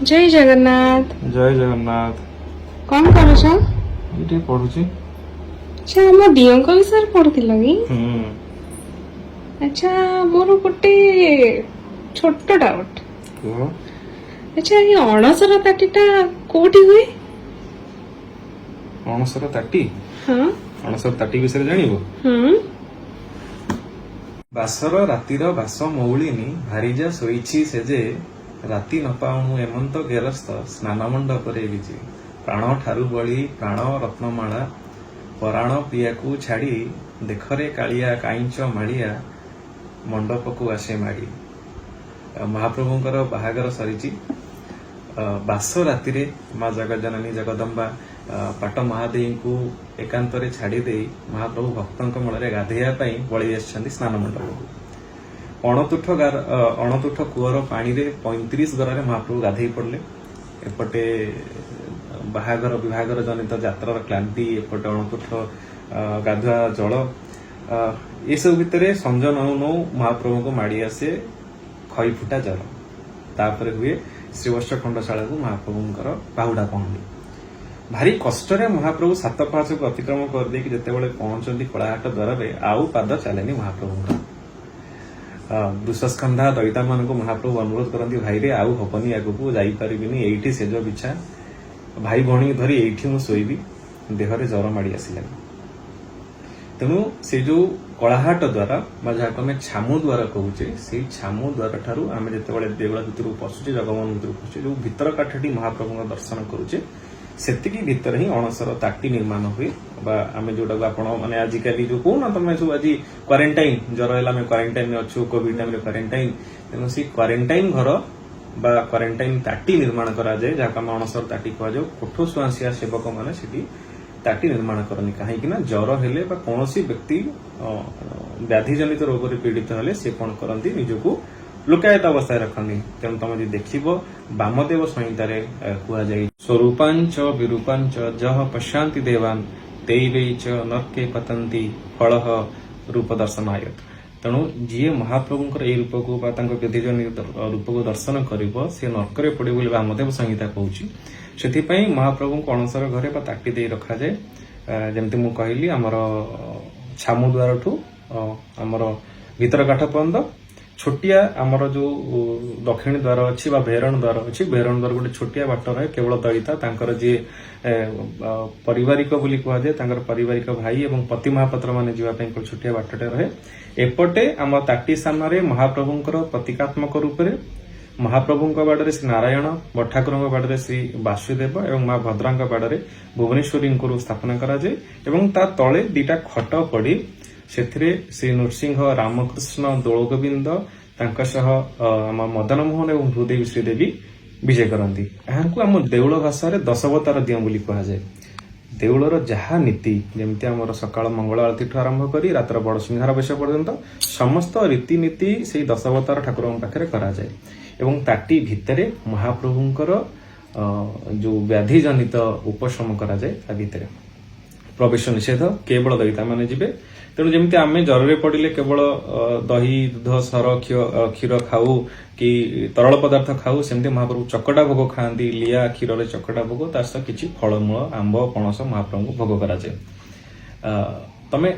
ଜୟ ଜଗନ୍ନାଥ। ଜୟ ଜଗନ୍ନାଥ। କଣ କରୁଛ? ଏଇ ଟିକେ ପଢୁଛି। ଆଚ୍ଛା, ଆମ ଦିଅଙ୍କ ବିଷୟରେ ପଢୁଥିଲ କି? ହୁଁ। ଆଚ୍ଛା, ମୋର ଗୋଟେ ଛୋଟ ଡାଉଟ। କୁହ। ଆଚ୍ଛା, ଏଇ ଅଣସର ତାଟିଟା କୋଉଠି ହୁଏ? ଅଣସର ତାଟି? ହଁ। ଅଣସର ତାଟି ବିଷୟରେ ଜାଣିବ? ହୁଁ। ବାସର ରାତିର ବାସ ମଉଳିନି, ଭାରିଜା ଶୋଇଛି ସେ ଯେ, ରାତି ନ ପାଉଣୁ ଏମନ୍ତ ଗେରସ୍ତ ସ୍ନାନ ମଣ୍ଡପରେ ବିଜେ। ପ୍ରାଣ ଠାରୁ ବଳି ପ୍ରାଣ ରତ୍ନମାଳା ପରାଣ ପ୍ରିୟାକୁ ଛାଡି, ଦେଖରେ କାଳିଆ କାଇଞ୍ଚ ମାଳିଆ ମଣ୍ଡପକୁ ଆସେ ମାଡ଼ି। ମହାପ୍ରଭୁଙ୍କର ବାହାଘର ସରିଛି। ବାସ ରାତିରେ ମା ଜଗଜ୍ଜନନୀ ଜଗଦମ୍ବା ପାଟ ମହାଦେଈଙ୍କୁ ଏକାନ୍ତରେ ଛାଡି ଦେଇ ମହାପ୍ରଭୁ ଭକ୍ତଙ୍କ ମୂଳରେ ଗାଧେଇବା ପାଇଁ ପଳେଇ ଆସିଛନ୍ତି ସ୍ନାନ ମଣ୍ଡପକୁ। ଅଣତୁଠ କୂଅର ପାଣିରେ 35 ଗରାରେ ମହାପ୍ରଭୁ ଗାଧେଇ ପଡିଲେ। ଏପଟେ ବାହାଘର ବିବାହଘର ଜନିତ ଯାତ୍ରାର କ୍ଳାନ୍ତି, ଏପଟେ ଅଣତୁଠ ଗାଧୁଆ ଜଳ, ଏସବୁ ଭିତରେ ସଞ୍ଜ ନଉ ନଉ ମହାପ୍ରଭୁଙ୍କୁ ମାଡି ଆସେ ଖଇ ଫୁଟା ଜର। ତାପରେ ହୁଏ ଶ୍ରୀବତ୍ସ ଖଣ୍ଡଶାଳାକୁ ମହାପ୍ରଭୁଙ୍କର ବାହୁଡା ପହଣ୍ଡି। ଭାରି କଷ୍ଟରେ ମହାପ୍ରଭୁ ସାତ ପାହାଚକୁ ଅତିକ୍ରମ କରିଦେଇକି ଯେତେବେଳେ ପହଞ୍ଚନ୍ତି କଳାହାଟ ଦ୍ୱାରରେ, ଆଉ ପାଦ ଚାଲେନି ମହାପ୍ରଭୁଙ୍କର। ବୃଷସ୍କନ୍ଧା ଦଇତାମାନଙ୍କୁ ମହାପ୍ରଭୁ ଅନୁରୋଧ କରନ୍ତି, ଭାଇରେ, ଆଉ ହବନି, ଆଗକୁ ଯାଇପାରିବିନି, ଏଇଠି ଶେଜ ବିଛା, ଭାଇ ଭଉଣୀ ଧରି ଏଇଠି ମୁଁ ଶୋଇବି, ଦେହରେ ଜର ମାଡି ଆସିଲାଣି। ତେଣୁ ସେ ଯୋଉ କଳାହାଟ ଦ୍ୱାର ବା ଯାହାକୁ ଆମେ ଛାମୁ ଦ୍ୱାର କହୁଛେ, ସେଇ ଛାମୁ ଦ୍ୱାର ଠାରୁ ଆମେ ଯେତେବେଳେ ଦେଉଳ ଭିତରକୁ ପଶୁଛେ, ଜଗମୋହନ ଭିତରକୁ ପଶୁଛେ, ଯୋଉ ଭିତର କାଠଟି ମହାପ୍ରଭୁଙ୍କ ଦର୍ଶନ କରୁଛେ, ସେତିକି ଭିତରେ ହିଁ ଅଣସର ତାଟି ନିର୍ମାଣ ହୁଏ। ବା ଆମେ ଯୋଉଟାକୁ ଆପଣ ମାନେ ଆଜିକାଲି ଯୋଉ କହୁନ ତମେ ସବୁ, ଆଜି କ୍ୱାରେଣ୍ଟାଇନ, ଜର ହେଲା ଆମେ କ୍ୱାରେଣ୍ଟାଇନରେ ଅଛୁ, କୋଭିଡ ଟାଇମରେ କ୍ୱାରେଣ୍ଟାଇନ। ତେଣୁ ସେଇ କ୍ୱାରେଣ୍ଟାଇନ ଘର ବା କ୍ୱାରେଣ୍ଟାଇନ ତାଟି ନିର୍ମାଣ କରାଯାଏ, ଯାହାକୁ ଆମେ ଅଣସର ତାଟି କୁହାଯାଉ। କୋଠ ସୁଆଁସିଆ ସେବକ ମାନେ ସେଠି ତାଟି ନିର୍ମାଣ କରନ୍ତି, କାହିଁକି ନା ଜର ହେଲେ ବା କୌଣସି ବ୍ୟକ୍ତି ବ୍ୟାଧିଜନିତ ରୋଗରେ ପୀଡ଼ିତ ହେଲେ ସେ କଣ କରନ୍ତି? ନିଜକୁ ଲୁକାୟିତ ଅବସ୍ଥାରେ ରଖନ୍ତି। ତେଣୁ ତମେ ଯଦି ଦେଖିବ, ବାମଦେବ ସଂହିତାରେ କୁହାଯାଇ, ସ୍ୱରୂପାଞ୍ଚ ବିରୂପାଞ୍ଚ ଯଃ ପଶ୍ୟନ୍ତି ଦେବାନ ତୈବୈଚ ନର୍କେ ପତନ୍ତି ଫଳଃ ରୂପ ଦର୍ଶନାୟ। ତେଣୁ ଯିଏ ମହାପ୍ରଭୁଙ୍କର ଏଇ ରୂପକୁ ବା ତାଙ୍କ ବ୍ୟାଧିଜନିତ ରୂପକୁ ଦର୍ଶନ କରିବ, ସେ ନର୍କରେ ପଡ଼ିବ ବୋଲି ବାମଦେବ ସଂହିତା କହୁଛି। ସେଥିପାଇଁ ମହାପ୍ରଭୁଙ୍କୁ ଅଣସର ଘରେ ବା ତାଟି ଦେଇ ରଖାଯାଏ। ଯେମିତି ମୁଁ କହିଲି, ଆମର ଛାମୁ ଦ୍ୱାରଠୁ ଆମର ଭିତର କାଠ ପର୍ଯ୍ୟନ୍ତ ଛୋଟିଆ ଆମର ଯୋଉ ଦକ୍ଷିଣୀ ଦ୍ୱାର ଅଛି ବା ଭେରଣ ଦ୍ୱାର ଅଛି, ଭେରଣ ଦ୍ୱାର ଗୋଟେ ଛୋଟିଆ ବାଟ ରହେ। କେବଳ ଦଇତା, ତାଙ୍କର ଯିଏ ପାରିବାରିକ ବୋଲି କୁହାଯାଏ, ତାଙ୍କର ପାରିବାରିକ ଭାଇ ଏବଂ ପତି ମହାପାତ୍ର ମାନେ ଯିବା ପାଇଁ ଗୋଟେ ଛୋଟିଆ ବାଟଟେ ରହେ। ଏପଟେ ଆମ ତାଟି ସାମ୍ନାରେ ମହାପ୍ରଭୁଙ୍କର ପ୍ରତୀକାତ୍ମକ ରୂପରେ ମହାପ୍ରଭୁଙ୍କ ବାଡ଼ରେ ଶ୍ରୀ ନାରାୟଣ, ବଠାକୁରଙ୍କ ବାଡ଼ରେ ଶ୍ରୀ ବାସୁଦେବ ଏବଂ ମା ଭଦ୍ରାଙ୍କ ବାଡ଼ରେ ଭୁବନେଶ୍ୱରୀଙ୍କୁ ସ୍ଥାପନା କରାଯାଏ ଏବଂ ତା ତଳେ ଦିଟା ଖଟ ପଡି ସେଥିରେ ଶ୍ରୀ ନୃସିଂହ, ରାମକୃଷ୍ଣ, ଦୋଳଗୋବିନ୍ଦ, ତାଙ୍କ ସହ ଆମ ମଦନ ମୋହନ ଏବଂ ଭୂଦେବୀ ଶ୍ରୀଦେବୀ ବିଜେ କରନ୍ତି। ଏହାକୁ ଆମ ଦେଉଳ ଭାଷାରେ ଦଶାବତାର ଦିଅଁ ବୋଲି କୁହାଯାଏ। ଦେଉଳର ଯାହା ନୀତି, ଯେମିତି ଆମର ସକାଳ ମଙ୍ଗଳ ଆଳତୀଠୁ ଆରମ୍ଭ କରି ରାତ୍ର ବଡ଼ ସିଂହାର ବେଶ ପର୍ଯ୍ୟନ୍ତ ସମସ୍ତ ରୀତିନୀତି ସେଇ ଦଶାବତାର ଠାକୁରଙ୍କ ପାଖରେ କରାଯାଏ ଏବଂ ତାଟି ଭିତରେ ମହାପ୍ରଭୁଙ୍କର ଯୋଉ ବ୍ୟାଧି ଜନିତ ଉପଶମ କରାଯାଏ। ତା ଭିତରେ ପ୍ରବେଶ ନିଷେଧ, କେବଳ ଦଇତା ମାନେ ଯିବେ। ତେଣୁ ଯେମିତି ଆମେ ଜ୍ୱରରେ ପଡ଼ିଲେ କେବଳ ଦହି, ଦୁଧ, ସର, କ୍ଷୀର ଖାଉ କି ତରଳ ପଦାର୍ଥ ଖାଉ, ସେମିତି ମହାପ୍ରଭୁ ଚକଟା ଭୋଗ ଖାଆନ୍ତି। ଲିଆ କ୍ଷୀରରେ ଚକଟା ଭୋଗ, ତା ସହ କିଛି ଫଳମୂଳ, ଆମ୍ବ, ପଣସ ମହାପ୍ରଭୁଙ୍କୁ ଭୋଗ କରାଯାଏ। ତମେ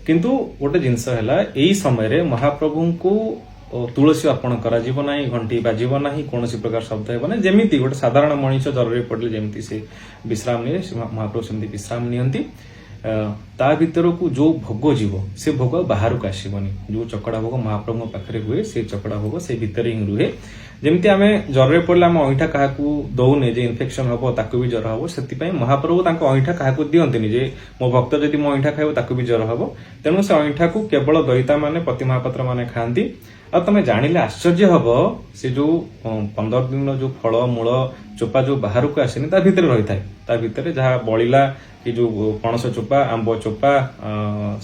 କିନ୍ତୁ ଗୋଟେ ଜିନିଷ ହେଲା, ଏଇ ସମୟରେ ମହାପ୍ରଭୁଙ୍କୁ ତୁଳସୀ ଅର୍ପଣ କରାଯିବ ନାହିଁ, ଘଣ୍ଟି ବାଜିବ ନାହିଁ, କୌଣସି ପ୍ରକାର ଶବ୍ଦ ହେବ ନାହିଁ। ଯେମିତି ଗୋଟେ ସାଧାରଣ ମଣିଷ ଜ୍ୱରରେ ପଡ଼ିଲେ ଯେମିତି ସେ ବିଶ୍ରାମ ନିଏ, ସେ ମହାପ୍ରଭୁ ସେମିତି ବିଶ୍ରାମ ନିଅନ୍ତି। ତା ଭିତରକୁ ଯୋଉ ଭୋଗ ଯିବ, ସେ ଭୋଗ ଆଉ ବାହାରକୁ ଆସିବନି। ଯୋଉ ଚକଡ଼ା ଭୋଗ ମହାପ୍ରଭୁଙ୍କ ପାଖରେ ହୁଏ, ସେ ଚକଡ଼ା ଭୋଗ ସେ ଭିତରେ ହିଁ ରୁହେ। ଯେମିତି ଆମେ ଜ୍ୱରରେ ପଡ଼ିଲେ ଆମେ ଅଇଁଠା କାହାକୁ ଦଉନେ ଯେ ଇନଫେକ୍ସନ ହବ, ତାକୁ ବି ଜ୍ୱର ହବ, ସେଥିପାଇଁ ମହାପ୍ରଭୁ ତାଙ୍କ ଅଇଁଠା କାହାକୁ ଦିଅନ୍ତିନି ଯେ ମୋ ଭକ୍ତ ଯଦି ମୋ ଅଇଁଠା ଖାଇବ, ତାକୁ ବି ଜ୍ୱର ହବ। ତେଣୁ ସେ ଅଇଁଠାକୁ କେବଳ ଦଇତା ମାନେ, ପତି ମହାପାତ୍ର ମାନେ ଖାଆନ୍ତି। ଆଉ ତମେ ଜାଣିଲେ ଆଶ୍ଚର୍ଯ୍ୟ ହବ, ସେ ଯୋଉ 15 ଦିନର ଯୋଉ ଫଳ ମୂଳ ଚୋପା ଯୋଉ ବାହାରକୁ ଆସେନି, ତା ଭିତରେ ରହିଥାଏ। ତା ଭିତରେ ଯାହା ବଳିଲା କି ଯୋଉ ପଣସ ଚୋପା, ଆମ୍ବ ଚୋପା,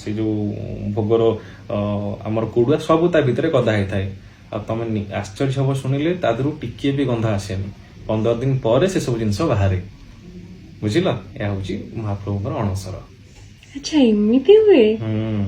ସେ ଯୋଉ ଭୋଗର ଆମର କୁଡୁଆ, ସବୁ ତା ଭିତରେ ଗଦା ହେଇଥାଏ। ଆଉ ତମେ ଆଶ୍ଚର୍ଯ୍ୟ ହବ ଶୁଣିଲେ, ତା ଦେହରୁ ଟିକିଏ ବି ଗନ୍ଧ ଆସେନି। 15 ଦିନ ପରେ ସେ ସବୁ ଜିନିଷ ବାହାରେ, ବୁଝିଲ? ଏହା ହଉଛି ମହାପ୍ରଭୁଙ୍କର ଅଣସର। ଆଚ୍ଛା, ଏମିତି ହୁଏ? ହୁଁ।